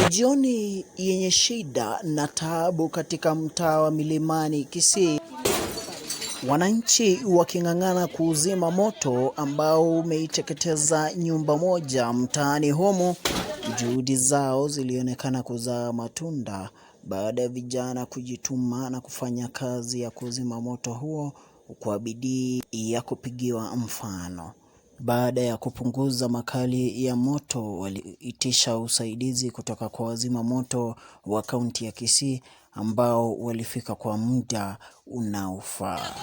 Jioni yenye shida na taabu katika mtaa wa Milimani Kisii, wananchi waking'ang'ana kuuzima moto ambao umeiteketeza nyumba moja mtaani humo. Juhudi zao zilionekana kuzaa matunda baada ya vijana kujituma na kufanya kazi ya kuzima moto huo kwa bidii ya kupigiwa mfano. Baada ya kupunguza makali ya moto, waliitisha usaidizi kutoka kwa wazima moto wa kaunti ya Kisii ambao walifika kwa muda unaofaa.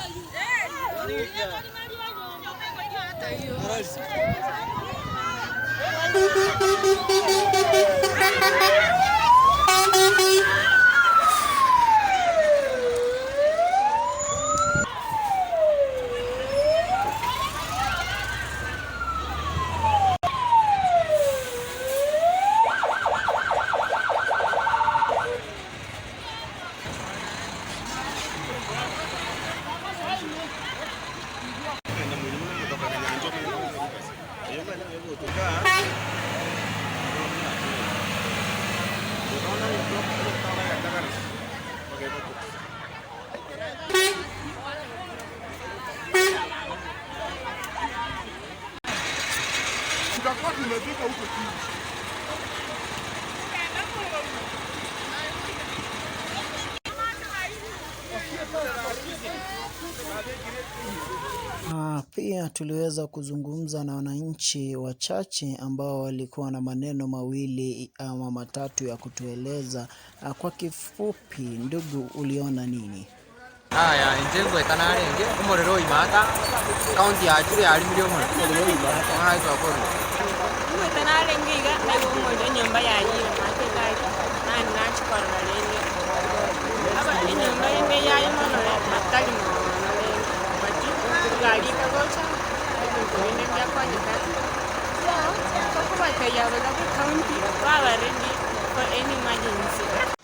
Tutakuwa tumefika huko chini. Pia tuliweza kuzungumza na wananchi wachache ambao walikuwa na maneno mawili ama matatu ya kutueleza. Kwa kifupi, ndugu, uliona nini? Aya, inche ngoeta narenge omorero oimata county yachu yarimire omorero omwana korwa Ngoeta narenge iga naigo omorero enyomba yayire maate gaki nani nachikorora rende aba enyomba ende yaye mono atari mono rende but egari ekagocha ebinto binde mbiakonyeka so tokobatebia baga ba county baba ready for any emergency.